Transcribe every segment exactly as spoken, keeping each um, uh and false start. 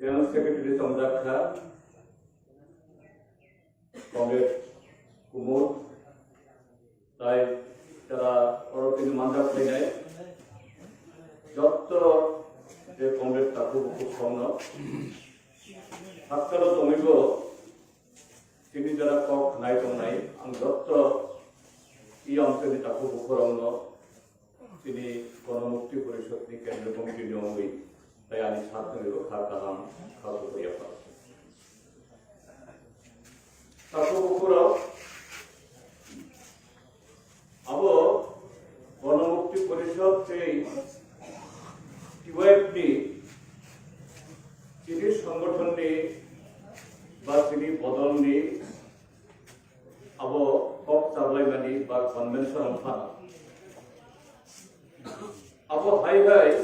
General Secretary tongjak kha, Comrade Kumud, tai tara oro tini manjak phainai jotto je Comrade takhuk bukhuk songno, hakkalo tongwibo tini jora kok khnai tongnai, ang jotto i amchani takhuk bukhurokno tini Gonomukti Porishod ni Kendriya Committee ni wngwi tai ani sakni rokha kaham kha kuphur yapha. Takhuk bukhurok abo Gonomukti Porishod tei T Y F ni chini songothon ni ba chini bodol ni abo kok chablaimani ba convention wngphano. Abo hai hai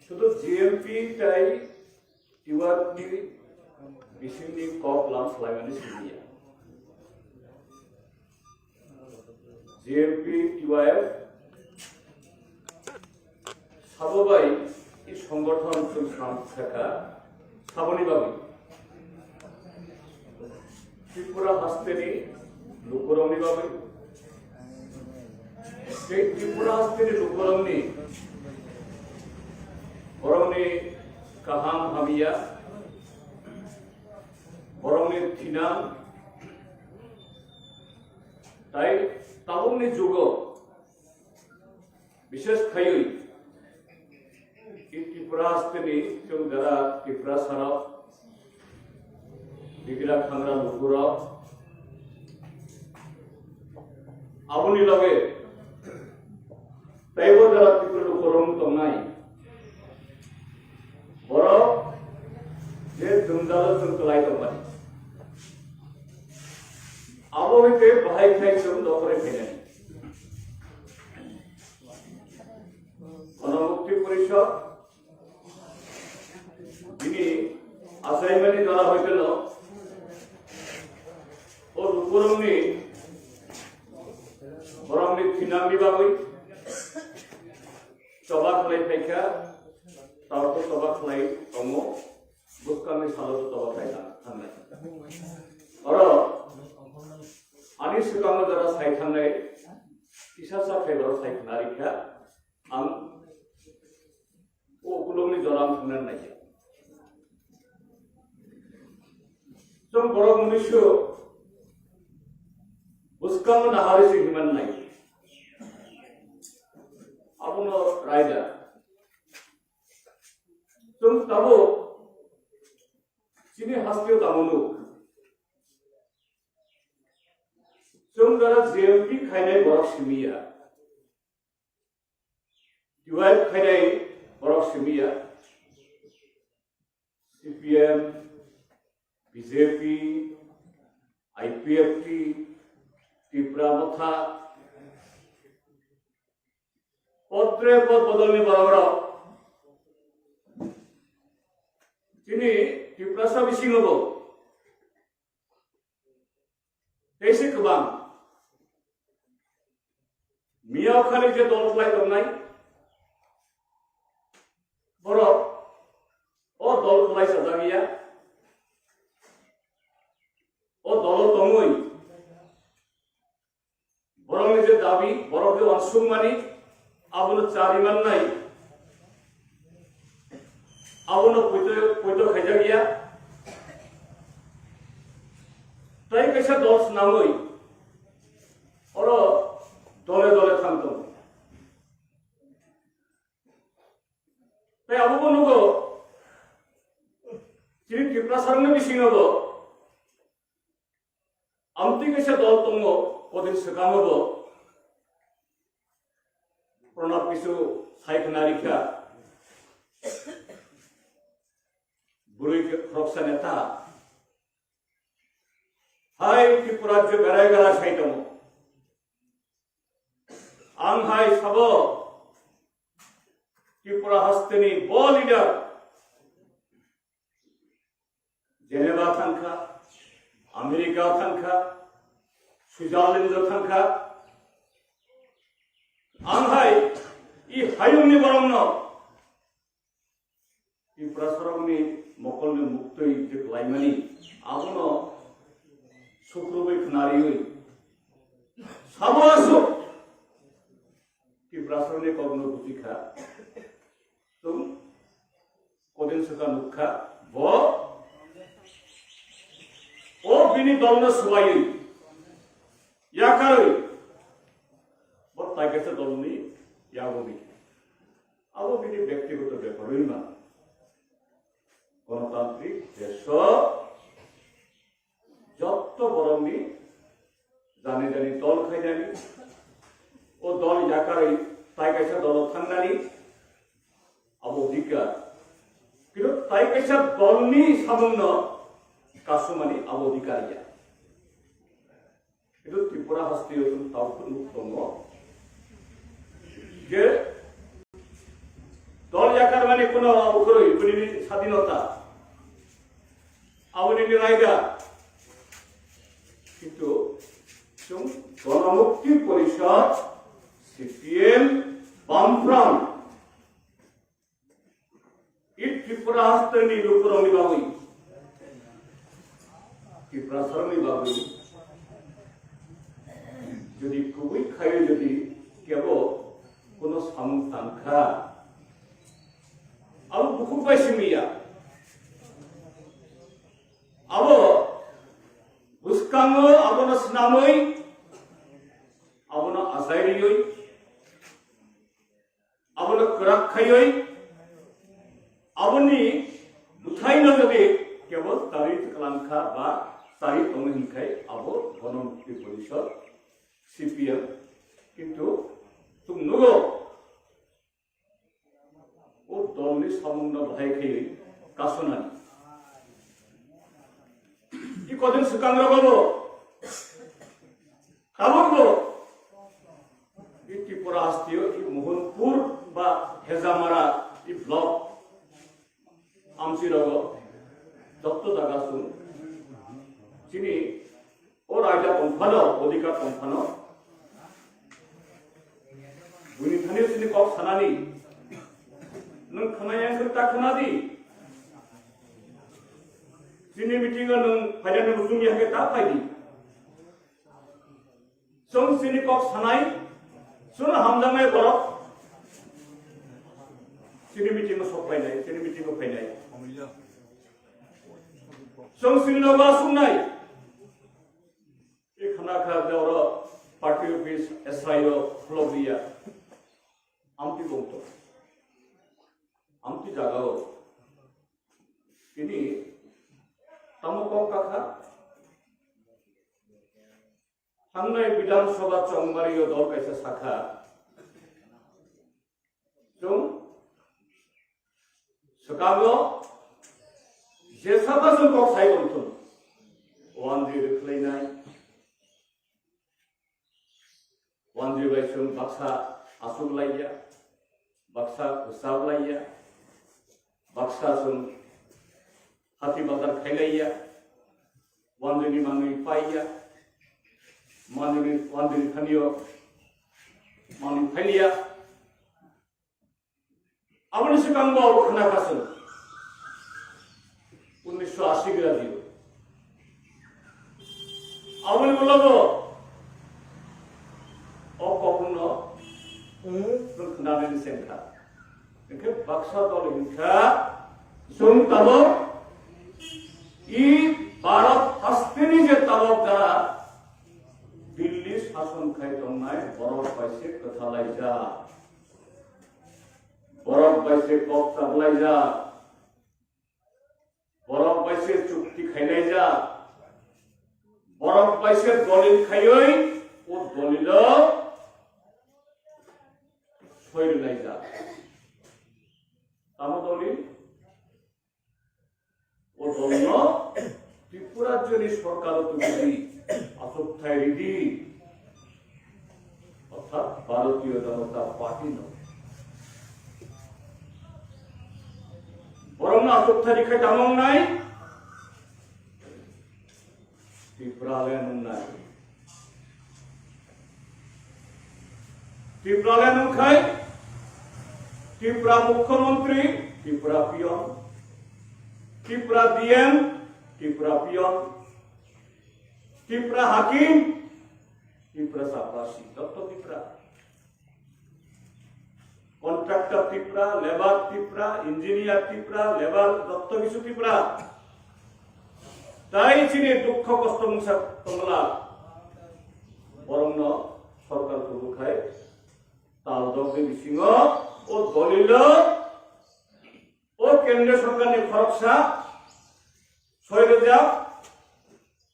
sudu G M P tai T Y F ni bisingni kok lam swlaimani simiya. G M P T Y F sabo bai i songothon chwng sam sakha saboni bagwi. Tripura hasteni lukurokni bagwi. Tei Tripura hasteni lukurokni, borokni kaham hamya, borokni thinang, tai tabukni jugo bishesh khaiwi i Tripura hasteni chwng jara Tripura sarok, bigra khangra lukurok, aboni loge teibo jara Tripura lukurok tongnai. Borok je jwngjalo chwng kwlai tongmani. Abo hwnkhe bahai khai chwng dokhorwi phainani. Gonomukti Porishod bini achaimani jora hoiteno o lukurokni borokni thinangni bagwi choba khlai phaikha, taoto choba khlai tongo, bwskangni salo choba khlai thangnai. Oro ani swkango jora sai thangnai, kisa sa khai borok sai khna rikha, ang o ukulokni jora ang thangna naikha. Chwng borok mwnwisu bwskango naharwi se himan nai. Abono raida. Chwng tabuk chini hasteo tamo nuk. Chwng jora G M P khainai borok simiya. Divide khainai borok simiya, C P M, B J P, I P F T, Tipra Motha, potre pot bodolni borok rok chini Tiprasa bisingo bo teisi kwbang. Miyao khani je dol khlai tongnai, borok o dol khlai sajak ya, o dolo tongwi borokni je dabi, borok je uansukmani, abono chari mannai, abono poito, poito khaijak ya. Tai kaisa dol swnamwi oro dole dole thang tongo. Tai abobo nugo, chini Tiprasarokni bisingo bo amtwi kaisa dol tongo, kodin swkango bo Pranab kisu sai khna rikha, bwrwi khoroksa neta. Hai Tripura je berai berai sai tongo. Ang hai sabo Tripura hasteni bo leader Geneva thangkha, America thangkha, Switzerland thangkha. Ang hai i hayungni borokno Tiprasarokni mokolni muktwi je klaimani, abono sukrubwi khnariwi sabo aswk Tiprasarokni kokno bujikha. Chwng kodin swkang nukha, bo o bini dolno swlaiwi, yakarwi, bo tai kaisa dolni yagwi. Abo bini bektigoto bepar wngma. Gonotantrik deso jotto borokni jani jani dol khainani, o dol yakarwi tai kaisa dolo thangnani abo odhikar. Kintu tai kaisa dolni samungno kasumani abo odhikar ya. Kintu Tripura hasteo chwng tabuk nuk tongo je dol yakar mani kuno abo kwrwi, bini sadinota, aboni raida. Kintu chwng Ganamukti Porishad, C P M, Bamfront, I Tripura hasteni lukurokni bagwi, Tiprasarokni bagwi, jodi kubui khayo jodi kebo kuno samung tangkha, abo bukhuk bai simi ya. Abo bwskango abono snamwi, abono achai riwi, abono kwrak khaiwi, aboni bwthaino jodi kebo chari kwlangkha ba chari tongo hinkhai abo Ganamukti Porishad, C P M. Kintu chwng nugo, o dolni samungno bahai khaiwi kasonani. I kodin swkang rogo bo, tabuk bo, i Tripura hasteo, i Mohanpur ba Hejamara, i block, Amchi rogo, jotto jaga chwng chini o raida tongphano, odhikar tongphano, buini thani chini kok sanani, nwng khwnaya wngkhe ta khwnadi, chini meeting o nwng phainani muchungya khe ta phaidi. Chwng chini kok sanai, chwngno hamjaknai borok chini meeting o sok phainai, chini meeting o phainai. Chwng chini nogo asuknai. E khana kha je oro party office S I O khulok liya. Amtwi bongto. Amtwi jagao. Tini tamo kok kakha. Thangnai Bidhan Sabha chongmario dol kaisa sakha, chwng swkango je sabo chwng kok sai tongthung, wanjwi rwkhlainai, wanjwi bai chwng baksa asuk laiya, baksa kwchak laiya, baksa chwng hati bazar khailaiya, wanjwini manwi paiya, manjwini, wanjwini thanio manwi phailiya. Aboni swkango abo khna kha chwng unisho ashi gradi o. Aboni ulo bo o kokno chwng khna nani chengkha. Hingkhe baksa dol hingkha, chwng tabok i Bharat hasteni je tabok jara Delhi sason khai tongnai borok bai se kwthalaijak, borok bai se kok chaplaijak, borok bai se chukti khailaijak, borok bai se dolil khaiwi o dolilo soi rwlaijak. Tamo dolil? O dolno Tripura rajyoni sorkaro tubudi, achukthai ridi, orthat Bharatiya Janata Party no. Borokno achukthai rikhai tamo wngnai? Tipraland wngnai. Tipraland wngkhai Tripura Mukhyamantri, Tripura P M, Tripura D M, Tripura peon, Tripura hakim, Tripura chaprasi, jotto Tripura. Contractor Tripura, labour Tripura, engineer Tripura, labour jotto kisu Tripura. Tai chini dukho kosto mungsa tongla. Borokno sorkar kubukhai tal dogni bisingo o dolilo o kendriya sorkarni khoroksa soi rijak,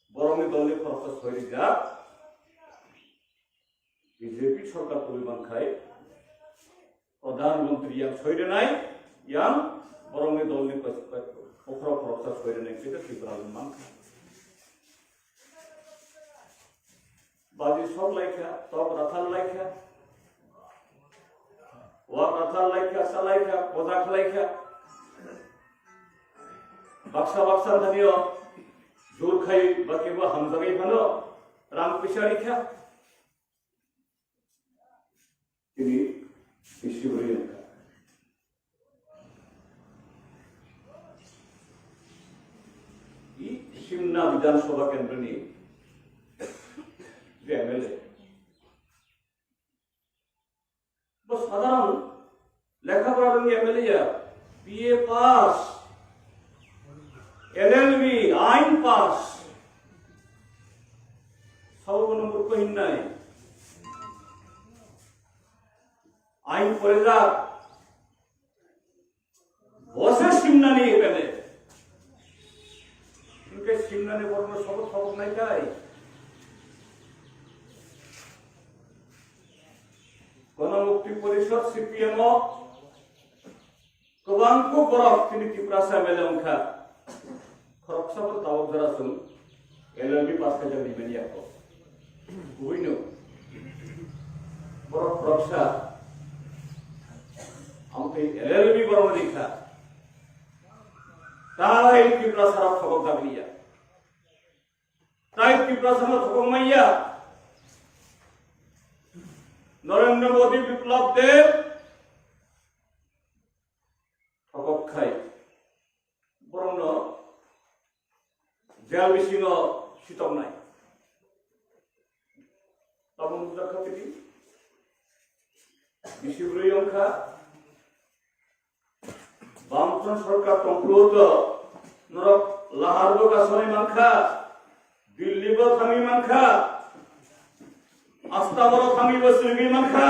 borokni dolni khoroksa soi rijak. B J P sorkar tuli mankhai, Pradhan Mantri yang soi rinai, yang borokni dolni pas-, pas-, bokhorok khoroksa soi rinai khe Tripura ni mankha. Baji sok laikha, tok rathar laikha, wak rathar laikha, sa laikha, poja khlaikha. Baksa baksa thani o jur khai, ba kebo hamjagwi phano rang puisa rikha. Tini bisi bwrwi wngkha. I Simna Bidhan Sabha Kendroni je M L A. Bo sadharon lekha pora rwngya M L A ya, B A pass, L L B, ain pass. Sabo bono murkho hinnai. Ain porijak. Bo se Simnani M L A. Hinkhe Simnani borokno sobo thobok nai kai. Gono Mukti Porishad, C P M o kwbang kuk borok tini Tiprasa M L A wngkha. Khoroksa bo tabok jora chwng L L B pass khaijak ni manya kho. Buino. Borok khoroksa. Ang tei L L B borok ni kha. Tai Tiprasa rok thobok jak liya. Tai Tiprasa rok thobok manya. Narendra Modi, Biplab Deb thobok khai. Borokno jel bisingo sitoknai. Tabuk nukjak kha tini bisi bwrwi wngkha. Bamfront sorkar tongphuru to norok Laharbo kasonwi mankha, Dillibo thangwi mankha, Astaboro thangwibo swrwngwi mankha.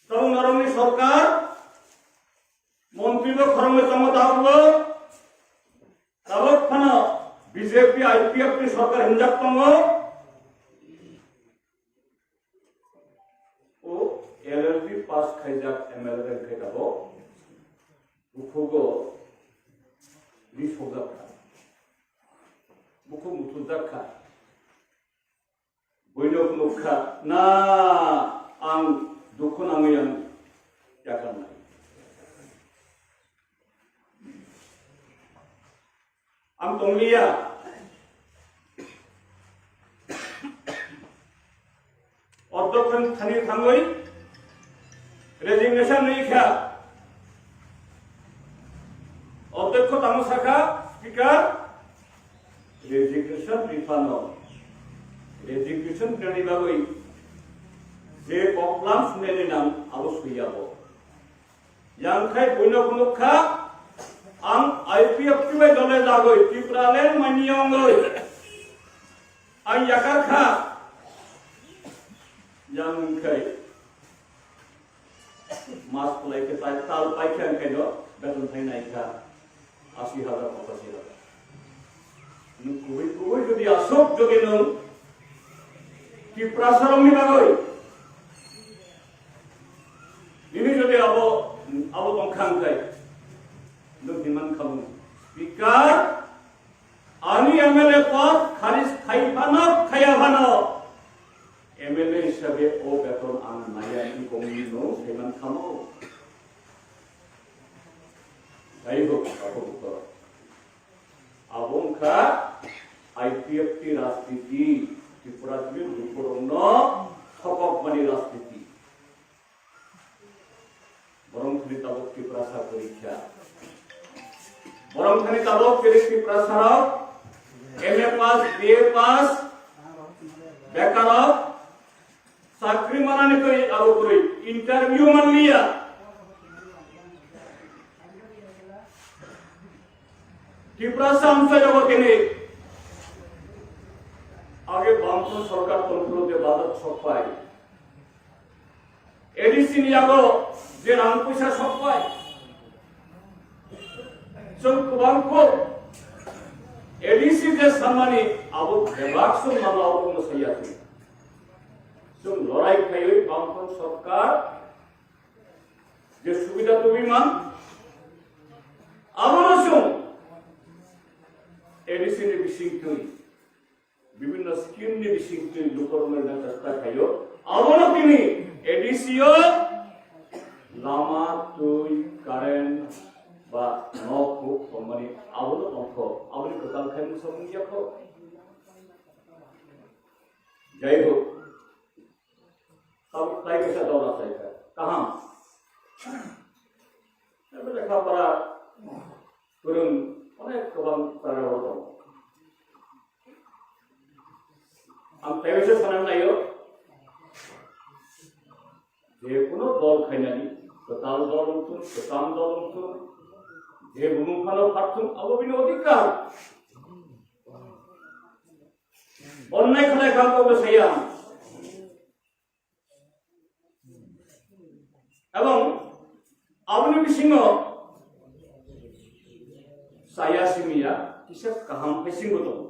Tabuk norokni sorkar, montri bo khoroknwi tongo tabukbo, tabuk phano B J P I P F ni sorkar hinjak tongo. O L L B pass khaijak M L A wngkhe tabuk bukhugo ri sokjak kha, bukhuk muthurjak kha. Buino phunuk kha, na ang dukhu nangwi ang yakarnai. Ang tongliya. Ordokhan thani thangwi resignation rikha. Odhyokho tamo sakha, Speaker, resignation riphano, resignation rinani bagwi je koklam sunani nang abo suyabo. Yang khai buino phunukha, ang I P F T bai dole jagwi Tipraland mani ongoi. Ang yakar kha. Yang khai. Mas pulai khe tai tal pai khe ang khaino beton thai nai kha. Asi hajar, pochashi hajar. Nwng kubui kubui jodi aswk jodi nwng Tiprasa rokni bagwi nini jodi abo, abo tong kha wngkhai nwng hinman kha mung, Speaker, ani M L A pod kharij khai phano khaya phano M L A hisabe o beton ang naya ni kongni no saiman khamo. Jai hok, abo buto. Abo wngkha I P F T rajniti, Tripura ni lukurokno thokokmani rajniti. Borok thani tabuk Tiprasa porikha. Borok thani tabok chini Tiprasa rok M A pass, B A pass, bekarok chakri manani twi abo kwrwi interview manliya. Tiprasa amchai rogo kene age Bamfront sorkar tongphuru de budget sokpai. A D C ni yago je rang puisa sokpai. Chwng kwbang kho A D C je sanmani abo bebak chwng mano abo no saya. Chwng lorai khaiwi Bamfront sorkar je subida tubui man, abono chwng A D C ni bising twi, bibinno scheme ni bising twi lukorokno rwna chesta khaio. Abono tini A D C o lama, twi, current ba nok huk tongmani abono tongkho, aboni kwtal khai mungsa mung yakho. Jai hok. Tabuk tai kaisa dol achaikha. Kaham. Ebe lekha pora kwrwng onek kwbang jaga o tongo. Ang tai kaisa sanani naio. Je kuno dol khainani, kwtal dol wngthun, kwcham dol wngthun, je bumung phano phatthun, abo bini odhikar. Onnai khanai kha kokno saya. Ebong aboni bisingo saya simiya kisa kaham phaisingo tongo.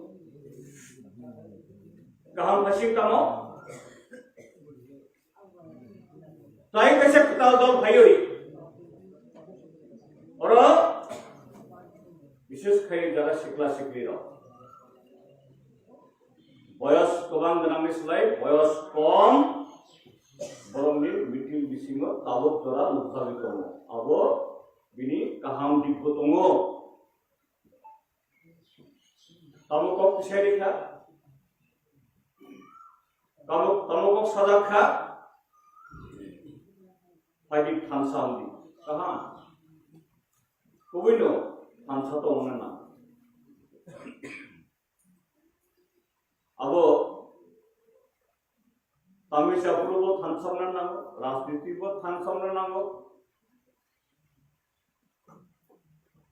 Kaham phaising tamo? Tai kaisa kwtal dol phaiwi oro bises khai jara sikla sikli rok. Boyos kwbang gwnangni slai boyos kom borokni meeting bisingo tabuk jora nukjagwi tongo. Abo bini kaham dikbo tongo. Tamo kok kisai rikha, tamo, tamo kok sajak kha, phaidi thansa wngdi. Kaham. Kubuino thansa tongna nang. Abo tamisa phurubo thansokna nango, rajniti bo thansokna nango,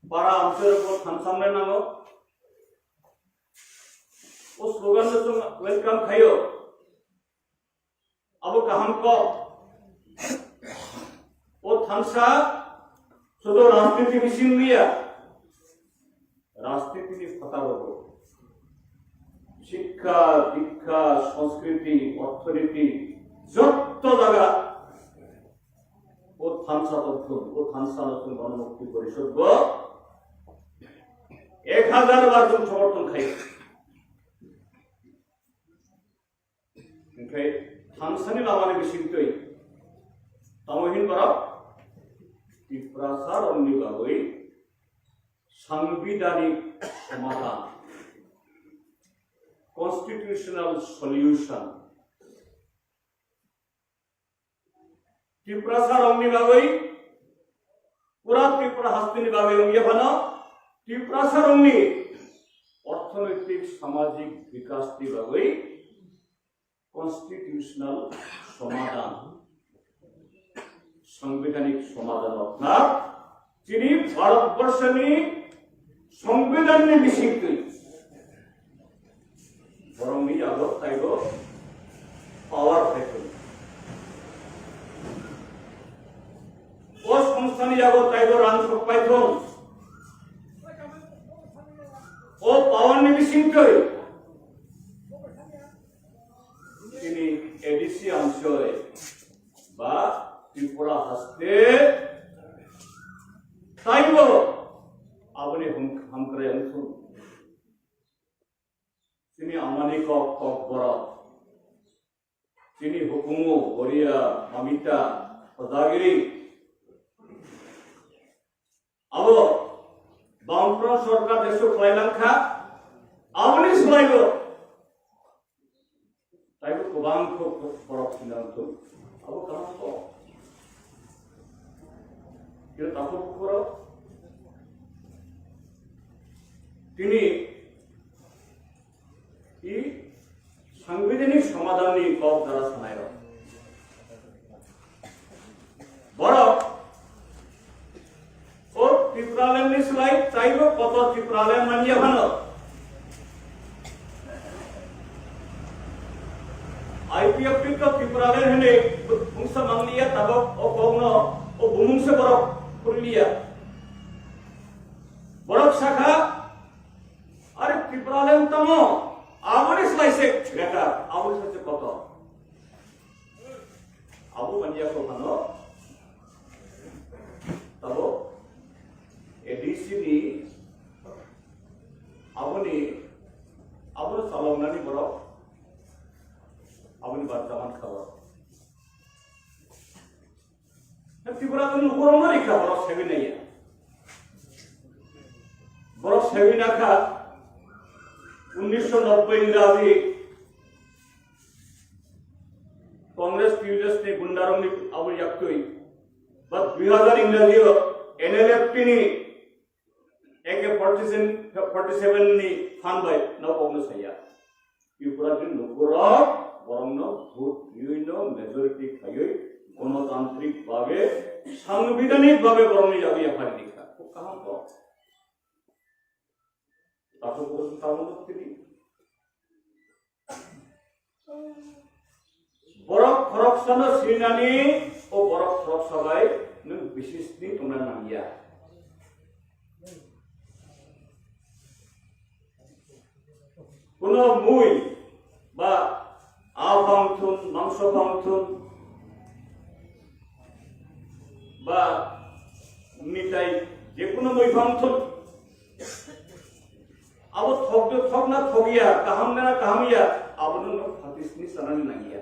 para amchai bo thansokna nango. O slogan no chwng welcome khaio. Abo kaham kok. O thansa sudo rajniti bising liya. Rajniti ni phataro bo. Shikkha, dikha, sanskriti, orthoniti, jotto jaga o thansa tongthun, o thansa no chwng Ganamukti Porishod bo ek hajar bar chwng somorthon khai. Hingkhe thansani lamani bisingtwi tamo hin borok Tiprasa rokni bagwi sangbidhanik somadhan, constitutional solution, Tiprasa rokni bagwi, pura Tripura hasteni bagwi wngya phano, Tiprasa rokni orthonoitik samajik bikasni bagwi constitutional somadhan, sangbidhanik somadhan rokna chini Bharat borshoni Songbidhanni bisingtwi borokni yago taibo power phaithung. O songstani yago taibo rang sok paithung. O powerni bisingtwi chini A D C amchoi ba Tripura haste taibo aboni hum-, hamkrai wngthung. Chini amani kok, Kokborok, chini hukumu, Boria, Mamita, Kojagiri, abo Bamfront sorkar jesu khlai langkha, aboni swlaibo taibo kwbang khe borok sinang thung. Abo kaham kok. Khe takhuk borok Tini i sangbidanik somadhanni kok dara sanairok. Borok o Tipralandni slai taibo kotor Tipraland manya phano. I P F T to Tipraland hwnwi bungsa mangliya tabok o kokno o bumungsa borok phurliya. Borok sakha, "Are Tipraland tamo, aboni slai se greater, aboni slai se kotor." Abo manya kho phano, tabo A D C ni aboni, abono chaloknani borok, aboni barjaman kha borok. Tripura ni lukurok no rikha borok sewi naiya. Borok sewi nakha unnisho nobboi Ingraji Congress T U S ni gundarok ni abo yaktwi ba dui hazar Ingraji o N L F T ni A K forty seven, forty seven ni phan bai no kokno saya. Tripura ni lukurok borokno vote riwi no majority khaiwi gonotantrik bhabe, sangbidhanik bhabe borokni yago yaphari dikha. Kok kaham kok. Takhuk borok tamo no tini. Borok khoroksano sinani, o borok khoroksa bai nwng bisisni tongna nangya. Kuno mui ba a phang thun, mangso phang thun, ba mitai, je kuno mui phang thun, abo thok de thok na thok ya, kaham na kaham ya, abo no phatisni sanani nangya.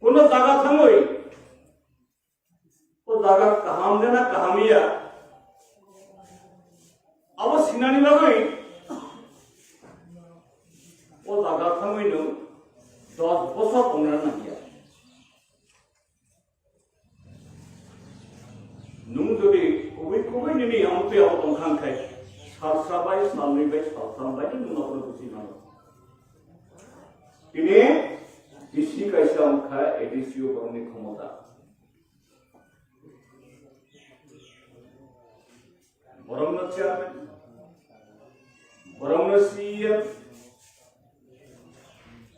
Kuno jaga thangwi, o jaga kaham de na kaham ya, abo sinani bagwi, o jaga thangwi nwng dos bosor tongna nangya. Nwng jodi kubui kubui nini amtwi abo tongkha hwnkhe, salsa bai, salnwi bai, saltham bai nwng abono buji mano. Tini D C kaisa wngkha A D C o borokni khomota. Borokno chairman, borokno C E M,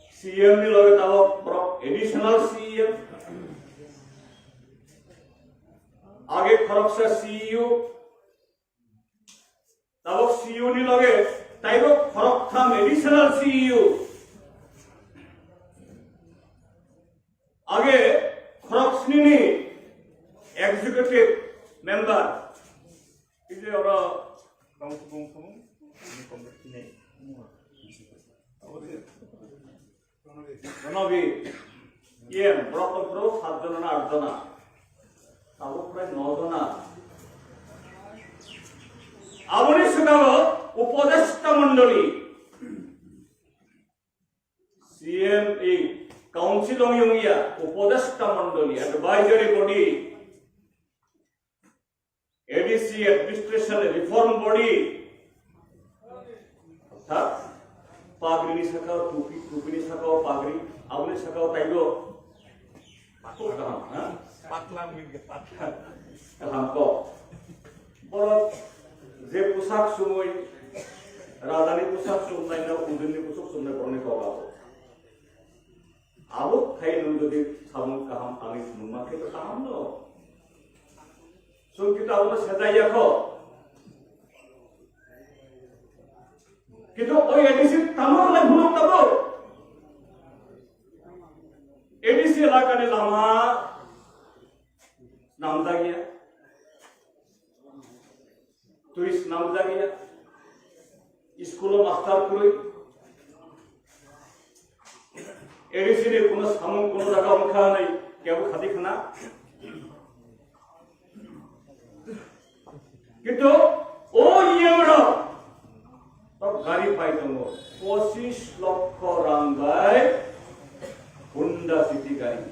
C E M ni loge tabok borok additional C E M, age khoroksa C E O, tabok C E O ni loge taibo khoroktham additional C E O. Age khorok sni ni executive member, ije oro tong tong tong ni kombe tini. Jonobi, yen borok tong phuru sat jona na aat jona, tabuk prai no jona. Aboni swkango upodeshta mondoli. C M, ei council wng ya, upodeshta mondoli, advisory body, A D C administration reform body, orthat pagri ni saka tupi, tupi ni saka pagri, aboni saka taibo. Patla. Kaham, ha? Patla wngwi khe patla. Kaham kok. Borok je pusak sumui, rajani pusak sumnai no, udinni pusak sumnai borokni kok abo. Abo khai nwng jodi samung kaham ani sumung ma khe to kaham no. Chwng khe to abono sejai ya kho. Kintu o A D C tamo khlai phunuk tamo? A D C elakani lama snamjak ya, twi snamjak ya, school o master kwrwi, A D C ni kuno samung kuno jaga wngkha hwnwi kebo khati khna. Kintu o E M rok to gari pai tongo, pochis lokho rang bai Honda City gari.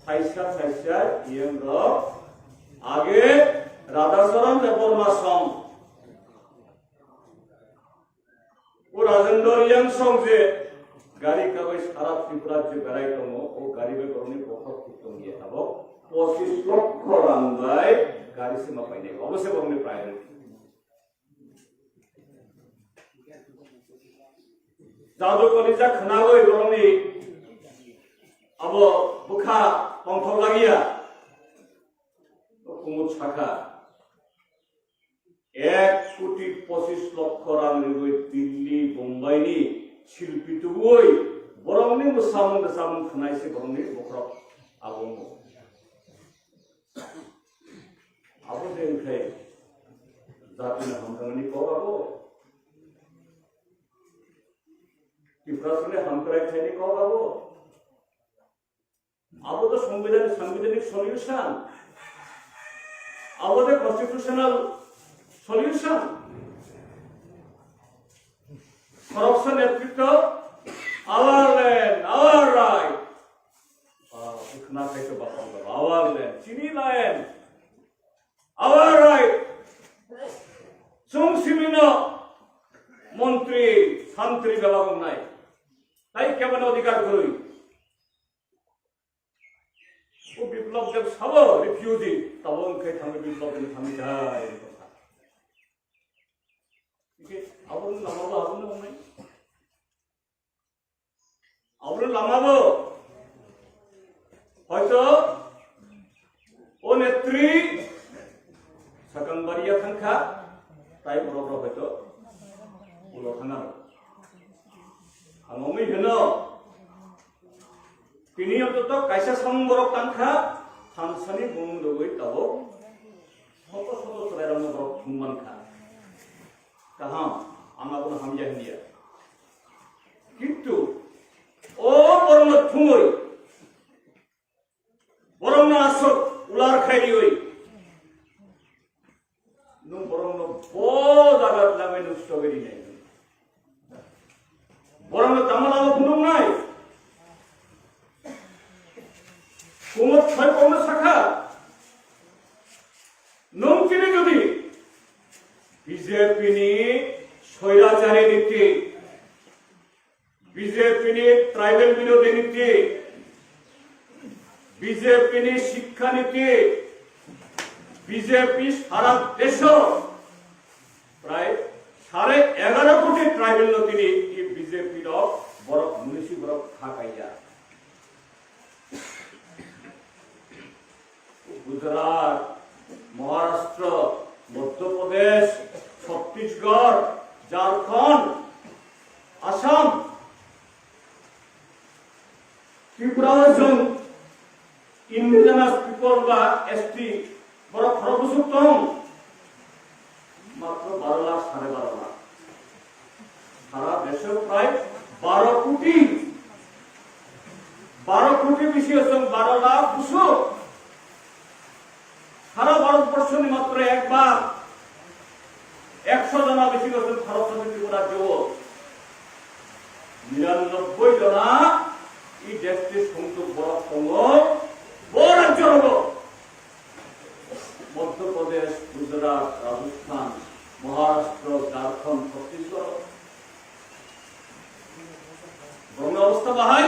Saisa saisa iyang rok age Radhacharan Debbarma song. O Rajendra Reang song je gari kabai sara Tripura je berai tongo, o gari bai borokni bokhok thik tong ya abo pochis lokho rang bai gari se ma painai, obo se borokni priority. Jadu koni ja khnawi borokni abo bwkha tongthok lagiya, kumut sakha. Ek koti pochis lokho rang riwi Delhi, Bombay ni silpi tubui borokni mwsamung rwchapmung khwnai se borokni bokhorok abo wngo. Abo de wngkhe jatini hamjakmani kok abo. Tiprasani hamkrai khaini kok abo. Abo to সংবিধান, সাংবিধানিক solution. Abo de constitutional solution. Khoroksa netritwo, our land, our right. Ah, khna khai to bapang baba, our land, chini land, our right. Chwng simino montri, santri bebak wngnai. Tai kebono odhikar kwrwi. O Biplab Deb sabo refugee, tabo wngkhe thangwi Biplab Deb thangwi thai. Abo lama bo abo nang nai. Abo lama bo. Hoito o netri sakang baria thangkha, tai borok rok hoito ulo thangna. Ang omwi hino. Tini yokto to kaisa samung borok tangkha, thansani bumung rogwi tabuk soto soto chwrairokno borok thum mankha. Kaham, ang abono hamya hinliya. Kintu o borokno thumwi, borokno aswk ular khai riwi, nwng borokno bo jaga twlangwi nwng sogwi rinai. Borokno tamo lama phunuknai. Kumut Saikorno sakha, nwng chini jodi B J P ni soirachari niti, B J P ni tribal birodhi niti, B J P ni shikkha niti, B J P sara desho prai sare egaro koti tribal no tini i B J P rok borok munisi borok thakaiya. Gujarat, Maharashtra, Madhya Pradesh, Chhattisgarh, Jharkhand, Assam, Tripura o chwng indigenous people ba S T borok khorok bwswk tong, matro baro lakh, sare baro lakh. Sara desho prai baro koti, baro koti bisingo chwng baro lakh bwswk. Sara Bharat borshoni matro ekbar ekso jona bisingo chwng Bharat Tripura rajyo o niranobboi jona i deshti songtok borok tongo, bo rajyo rogo Madhya Pradesh, Gujarat, Rajasthan, Maharashtra, Jharkhand, Chhattisgarh. Borokni obostha bahai?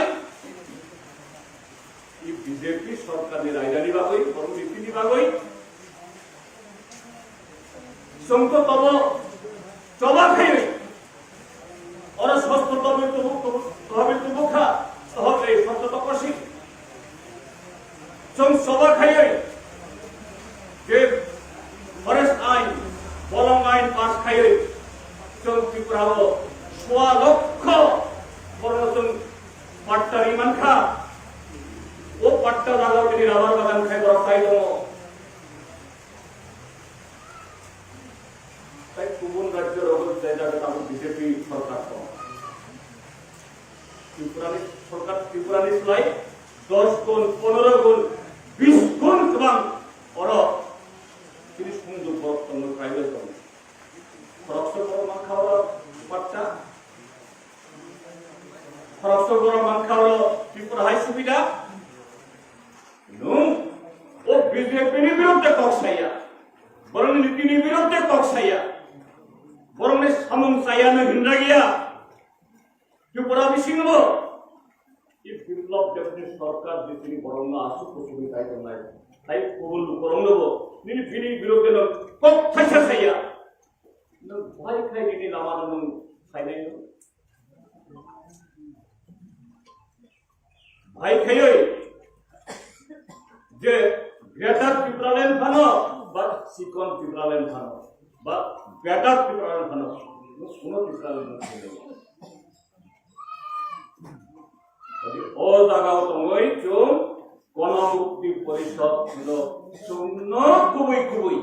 I B J P sorkarni raidani bagwi, borokni nitini bagwi. Chwng to tobo choba khaiwi. Oro sosto tobo tubu, tubu, tohabil tubu kha, tohok ei sosto tokosi. Chwng choba khaiwi. Je forest ain, bolong ain pass khaiwi chwng Tripura o swa lokho borokno chwng patta ri mankha. O patta jagao tini rubber bagan khai borok tai tongo. Tai kubun rajyo rogo jai jaga tamo B J P sorkar tongo. Tripurani sorkar, Tripurani slai dos gun, ponero gun, bis gun kwbang oro tini sumjok borok tongo, tribal tongo. Khoroksa borok mankha oro patta, khoroksa borok mankha oro Tripura hai subida. B J P ni biruddhe kok saya, borokni niti ni biruddhe kok saya, borokni samung saya no hinra gaya. Tripura bisingo i Biplab Debni sorkar je tini borokno asuk kusugwi tai tongnai, tai kubun borokno bo nini bini biruddhe no kok thaisa saya. Nwng bahai khai nini lama no nwng khainai no. Bahai khaiwi je Greater Tipraland phano ba Sikon Tipraland phano ba Greater Tipraland phano, nwng kuno Tipraland no khainai. Jadi o jagao tongwi chwng Gono Mukti Porishod no chwngno kubui kubui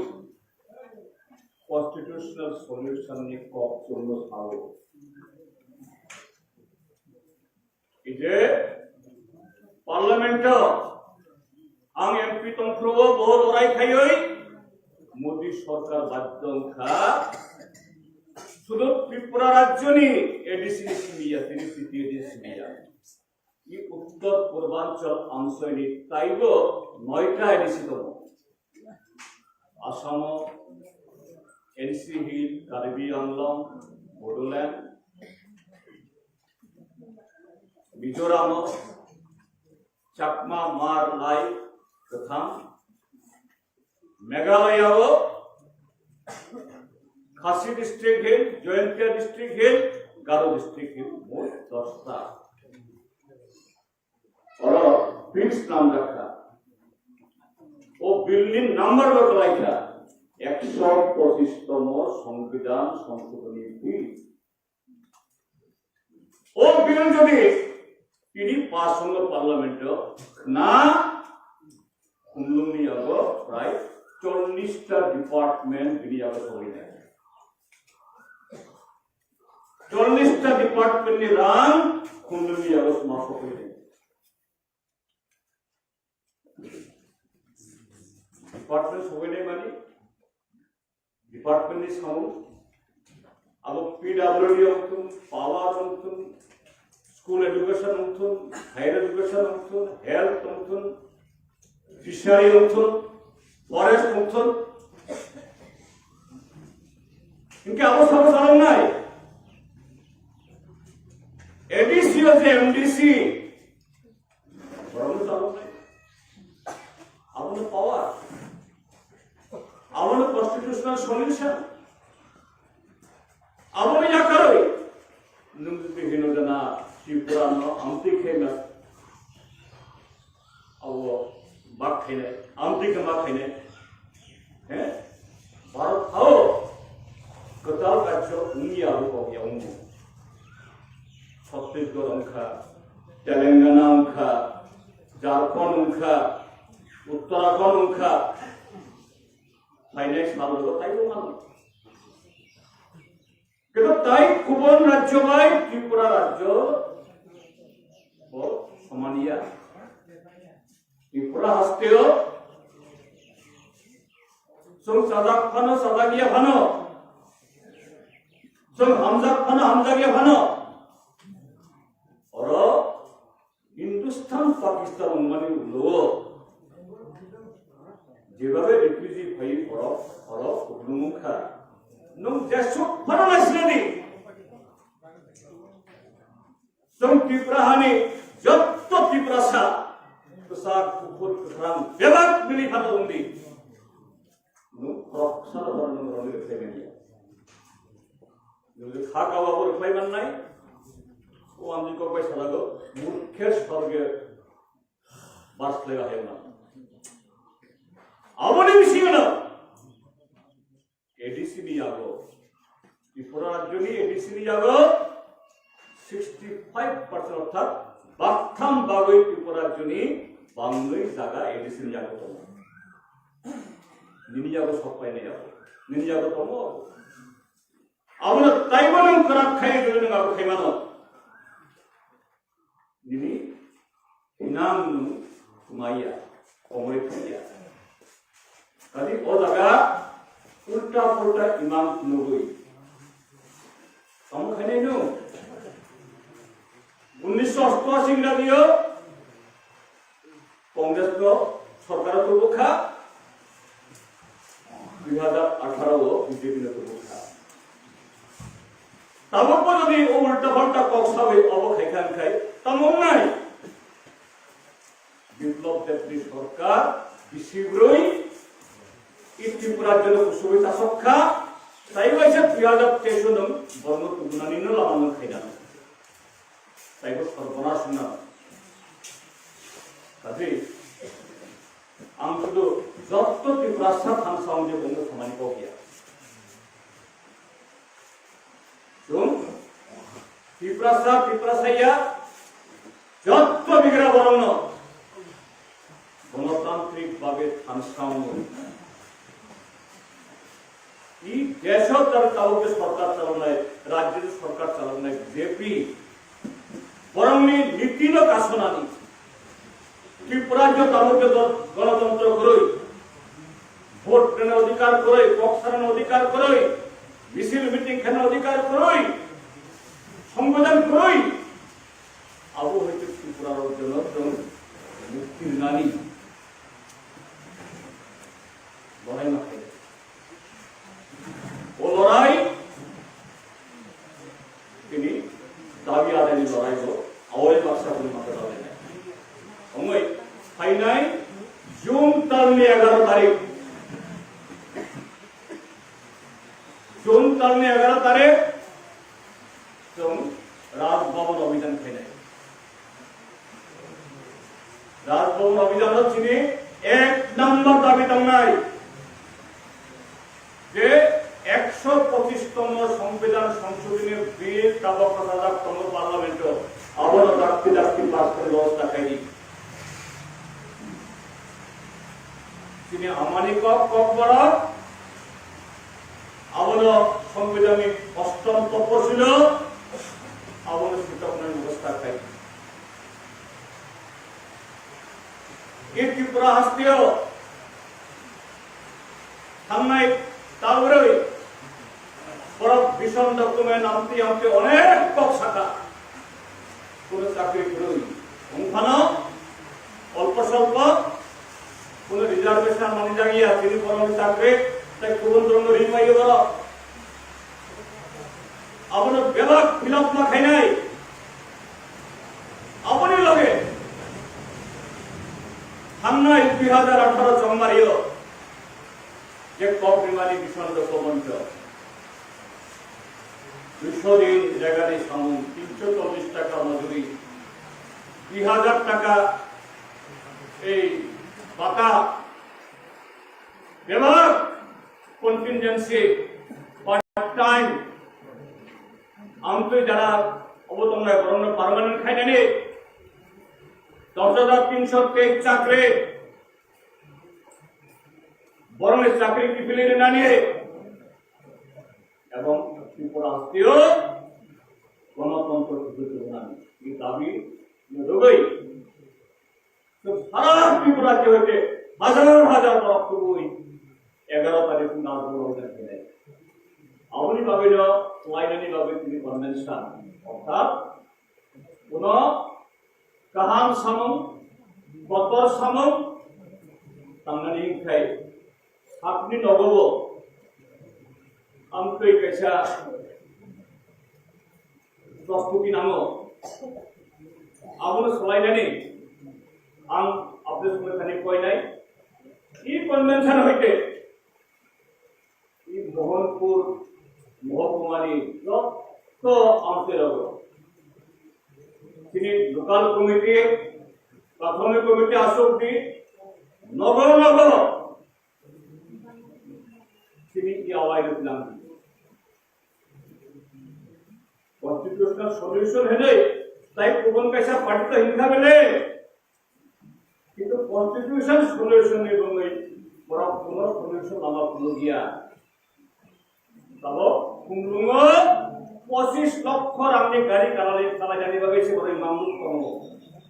constitutional solution ni kok chwngno sao. Ije Parliament o ang M P tongphuru o bo lorai khaiwi Modi sorkar badhyo wngkha sudu Tripura rajyoni A D C ni simi ya, tini T T A D simi ya. I Uttor Purbanchal amsoini taibo noita A D C tongo. Assamo N C Hill, Karbi Anglong, Bodoland, Mizoramo Chakma, Hmar, Lai, Kwthang, Meghalaya o Khasi District Hill, Jaintia District Hill, Garo District Hill, mot dosta. Oro bill swnamjakha. O bill ni number bo kwlaikha, ekso pochis tomo Songbidan Songshodhoni Bill. O bill jodi tini pass wngkha Parliament o, khna khumlwngni yago prai chollish ta department bini yago sogwi nai. Chollish ta department ni rang khumlwngni yago sma sogwi nai. Department sogwi nai mani, department ni samung, abo P W D wngthun, power wngthun, school education wngthun, higher education wngthun, health wngthun, fishery wngthun, forest wngthun. Hinkhe abo sabo salongnai. A D C o je M D C, borokno chaloknai. Abono power. Abono constitutional solution. Abono yakarwi. Nwng jodi hino jana Tripura no amtwi khe na. Abo bak khainai. Amtwi khe ma khainai. He? Bharat hao kwtal rajyo wngya abo kok ya wngmo. Chhattisgarh wngkha, Telangana wngkha, Jharkhand wngkha, Uttarakhand wngkha. Phainai sal rok taibo mano. Kintu tai kubun rajyo bai Tripura rajyo bo somaniya. Tripura hasteo chwng chajak phano, chajakya phano, chwng hamjak phano, hamjakya phano, oro Hindustan, Pakistan wngmani ulo jeba bai refugee phai oro, oro kuplung wngkha. Nwng jesuk phano naisinani. Chwng Tripura hani jotto Tiprasa, kwchak, kuphur, kwkhrang, bebak bini phano wngdi. Nwng khoroksa no bono nwng rwngwi rwkhlai manya. Nwng je kha kawa bo rwkhlai mannai, o amtwi kok bai salago, murkhe sorge bas khlai bahai wngna. Aboni bisingo no A D C ni yago, Tripura rajyoni A D C ni yago sixty five percent, orthat baktham bagwi Tripura rajyoni bangwi jaga A D C ni yago tongo. Nini yago sok painai yago, nini yago tongo. Abono taibo nwng kwrak khai rwgwi nwng abo khai mano. Nini imang nwng kwmaiya, komoi thangya. Kadi o jaga ulta pulta imang phunugwi. Tamo khainai nwng? Unnisho ostoashi ni radio Congress no sorkar o tubu kha. Dui hajar atharo o B J P no tubuk kha. Tabuk bo jodi o ulta palta kok sawi obo khai kha, khai tamo wngnai? Biplop Debni sorkar bisi bwrwi i Tripura rajyo no kusubui chasok kha, tai waisa dui hajar teis o nwng borno tubunani no lama nwng khaina. Taibo sorbonas wngna. Kaje ang sudu jotto Tiprasa thansa wngje bongno samani kok ya. Chwng Tiprasa, Tiprasaya jotto bigra borokno gonotantrik babe thansa wngo. I desh tar tabuk je sorkar chaloknai, rajyo je sorkar chaloknai B J P, borokni niti no kasonani. Tripura je tabuk je gon-, gonotantro kwrwi, vote rwna odhikar kwrwi, kok sana odhikar kwrwi, misil meeting khaina odhikar kwrwi, songbidan kwrwi, abo hai khe Tripura rok jono chwng mukti rwnani lorai ma khainai. O lorai tini dabi adaini lorai bo awai baksa bini mata dalai nai. Ongoi phainai June talni egaro tarik. June talni egaro tarik chwng Raj Bhavan obhijan khainai. Raj Bhavan obhijan o chini ek number dabi tongnai je ekso pochis tomo Songbidan Songshodhoni Bill tabok kwchajak tongo Parliament o, abono dakti dakti pass khwna bebosta khaidi. Chini amani kok, kok borok, abono Songbidanni ostom toposilo, abono sitoknani bebosta khai. I Tripura hasteo thangnai tabrwi borok bison document amtwi amtwi onek kok saka. Kuno chakri kwrwi wng phano, olpo swlpo kuno reservation manwi jagya, chini borokni chakri tei kubun borokno ring maiyo borok. Abono bebak fill up ma khainai. Aboni loge thangnai dui hajar atharo chongmario je kok rimani bison document o duiso din jagani samung, tinso chollish taka mojuri, dui hajar taka ei bata, bebak contingency, part time, amtwi jara obo tongnai borokno permanent khainani, dos hajar tinso tei chakri, borokni chakri kiphilwi rwnani, ebong Tripura hasteo gonotontro kiphilwi rwnani, ni dabi ni rwgwi sara Tripura rajyo hoite hajar hajar borok kubui egaro tarik ni nal borok hoite khainai. Aboni bagwino khlainani bagwi tini convention, orthat kuno kaham samung, kotor samung tangnani wngkhai sakni nogobo amtwi kaisa prostuti nango. Abono swlainani ang apni songwi thani koinai. I convention hoite i Mohanpur mohkumani jotto amtwi rogo chini local committee, prathomik committee aswk di nogo nogo chini i awai rwklang. Constitutional solution hinwi tai kubun kaisa party to hinkha bele. Kintu constitution solution ni bangwi borok kuno solution lama phunukya. Tabo khumlungo pochis lokho rangni gari kalai, kalainani bagwi se borok imang nuk tongo.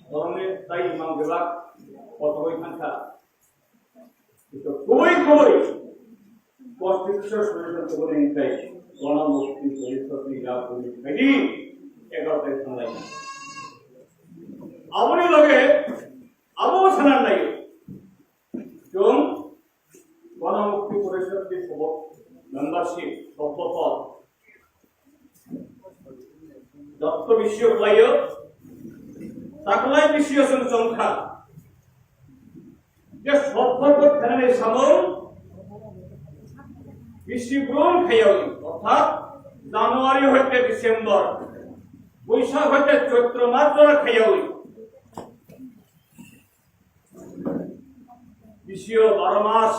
Borokni tai imang bebak kotogwi thangkha. Kintu kubui kubui constitution solution kubuni hinkhe Gona Mukti Porishod ni ya kubuni khaidi egarotai thanglai. Aboni loge abo sanan nai. Chwng Gona Mukti Porishod ni Chongkha. Je sotthorbo khenani samung bisi brum khaywi, orthat January hoite December, Boishakh hoite Choitro mas jora khaywi. Bisio baro mas,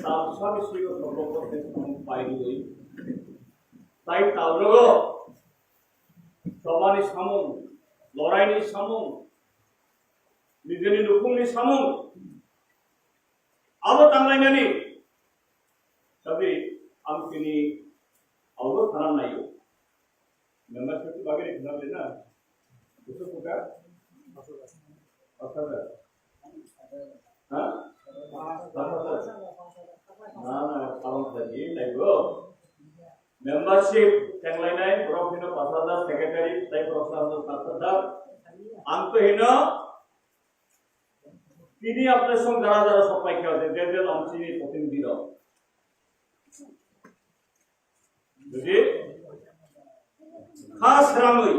tabsa bisio sotthorbo khe samung paiwi. Tai tabrogo chobani samung, loraini samung, nijeni nukhungni samung, abo tanglainani. Tapi ang tini abo thanan naio. Member satu bagi ni kenal na? Itu bukan? Pasal dah. Ha? Pasal dah. Na, na, kawan lagi, naio. Membership tenglainai, borok hino pash hajar, secretary, tai borok sa hajar, saat hajar. Ang to hino, tini apne song jara jara sopai khe, je je lomchini potin diro. Jadi, khas ramwi,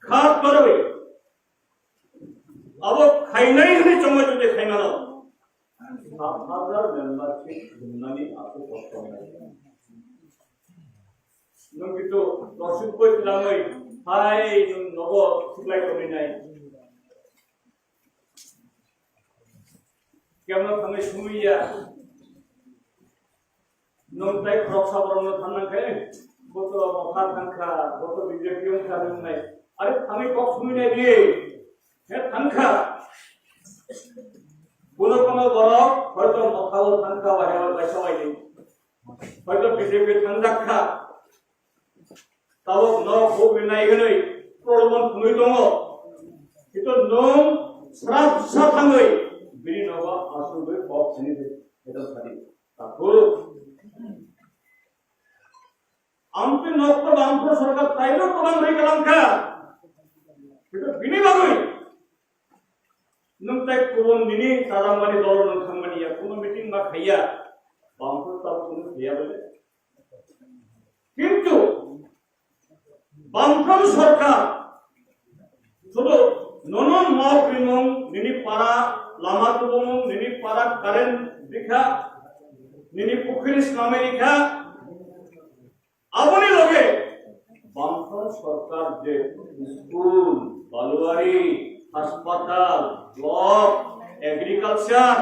khas torwi, abo khainai hwnwi chongma jodi khaimano, sat hajar membership hwnmani aswk kosto wngnai. Nwng kitu dosik boi twlangwi hai nwng nogo siklai tongwi nai. Kemno thangwi sumui ya. Nwng tai khoroksa borokno thang nang khe, bo to mokha thang kha, bo to B J P wng kha, nwng nai. Are thangwi kok sumui nai di. He thang kha. Bono kono borok hoito mokha o thang kha, waisa waisa waini. Hoito B J P thangjak kha. Tabuk nok bukni nai hwnwi prolobon thumwi tongo. Hito nwng srapsa thangwi bini nogo asugwi kok sini di. Hito sadi. Takhuk. Amtwi nokto bangphro sorkar taino kwbang rwi kalang kha. Hito bini bagwi nwng tai kubun nini chajangmani dolo nwng thangmani ya, kuno meeting ma khaiya. Bangphro tabuk kuno khaiya bole. Kintu Bamfront sorkar sudu nono mok rimung, nini para lama tubumung, nini para current rikha, nini pukhiri snamwi rikha. Aboni loge Bamfront sorkar je school, baluari, hospital, block, agriculture,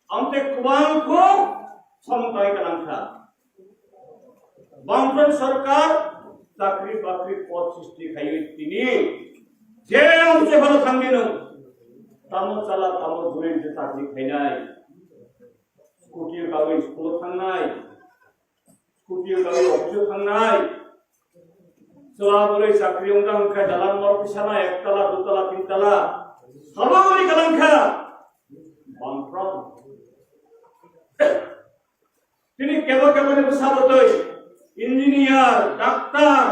amte kwbang kho samung tangwi kalang kha. Bamfront sorkar chakri bakri pod srishti khaiwi tini je amte phano thangdi nwng. Tamo chala tamo bwrwi je chakri khainai. Scooty o kawi school o thangnai. Scooty o kawi office o thangnai. Chwla bwrwi chakri wngkha wngkha dalan mol kisa na ek tala, dui tala, tin tala. Sabo bwrwi kalang kha. Bamfront. Tini kebo kebo ni bwsa bwtwi engineer, doctor,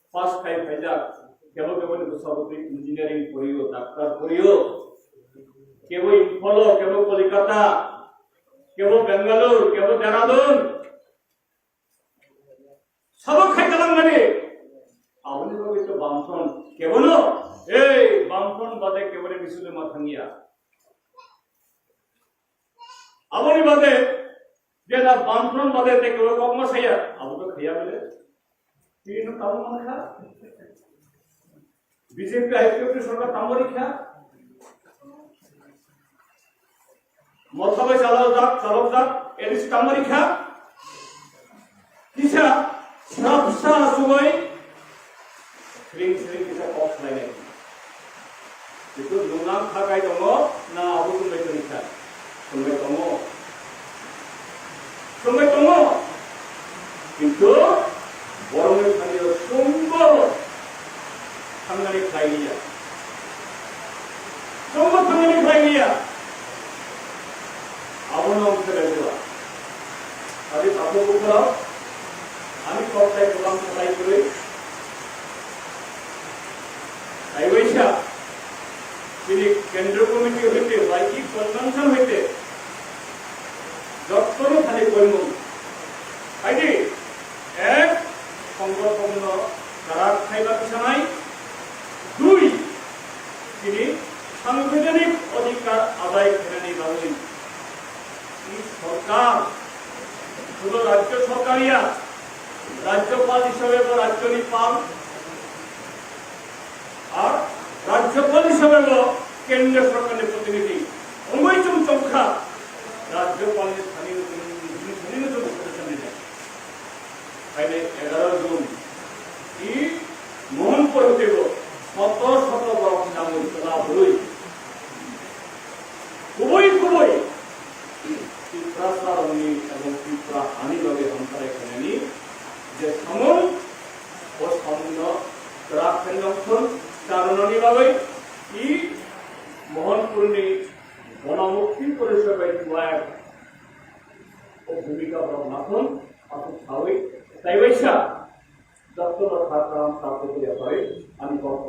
pass khai phaijak, kebo kebo ni bwsa bwtwi engineering poriyo, doctor poriyo, kebo Imphalo, kebo Kolikata, kebo Bengaluru, kebo Dehradun, sabo khai kalang mani. Aboni bagwi to Bamfront kebono, ei Bamfront bade keboni bisule ma thangya. Aboni bade jena Bamfront bade te kebo kok ma saya, abo to khaya bole. Tini no tamo man kha. B J P I P F ni sorkar tamo rikha. Motha bai chalok jak, chalok jak, A D C tamo rikha. Kisa srapsa subai sring sring kisa kok khlainai. Itu nunang khakai tongo na abo tongbai tongkha? Tongbai tongo. Tongbai tongo. Kintu borokni thani chwngbo thangnani khlai liya. Chwngbo thangnani khlai liya. Abono wngkha Bejua. Adi takhuk bukharok, ani kok tai kwbang kwtai kwrwi. Taiwaisa, chini Kendra Committee hoite, Y E convention hoite, jottoni thani koimung. Kaidi, ek, songgothonno kwrak khaiba bwskango, সাংবিধানিক অধিকার আদায় করানি bagwi এই সরকার শুধু রাজ্য সরকার ইয়া, রাজ্যপাল হিসাবে রাজ্যপাল আর রাজ্যপাল হিসাবে কেন্দ্র সরকারের প্রতিনিধি অমৈচুম চংখা রাজ্যপালের স্থানীয় স্থানীয় সদস্য দিলেন। Kainwi egaroh June i Mohanpur hwnkhe bo soto soto borok nangwi chwla bwrwi kubui kubui Tiprasarokni ebong Tripura hani bagwi hamkrai khainani je samung, o samungno kwrak khe nongkhor charwnani bagwi i Mohanpurni Bonamukti Porishad bai twlai o bhumika borok nathon aswk sawi taibaisa Doctor Rotha Karam Sakhukuria bai ani kok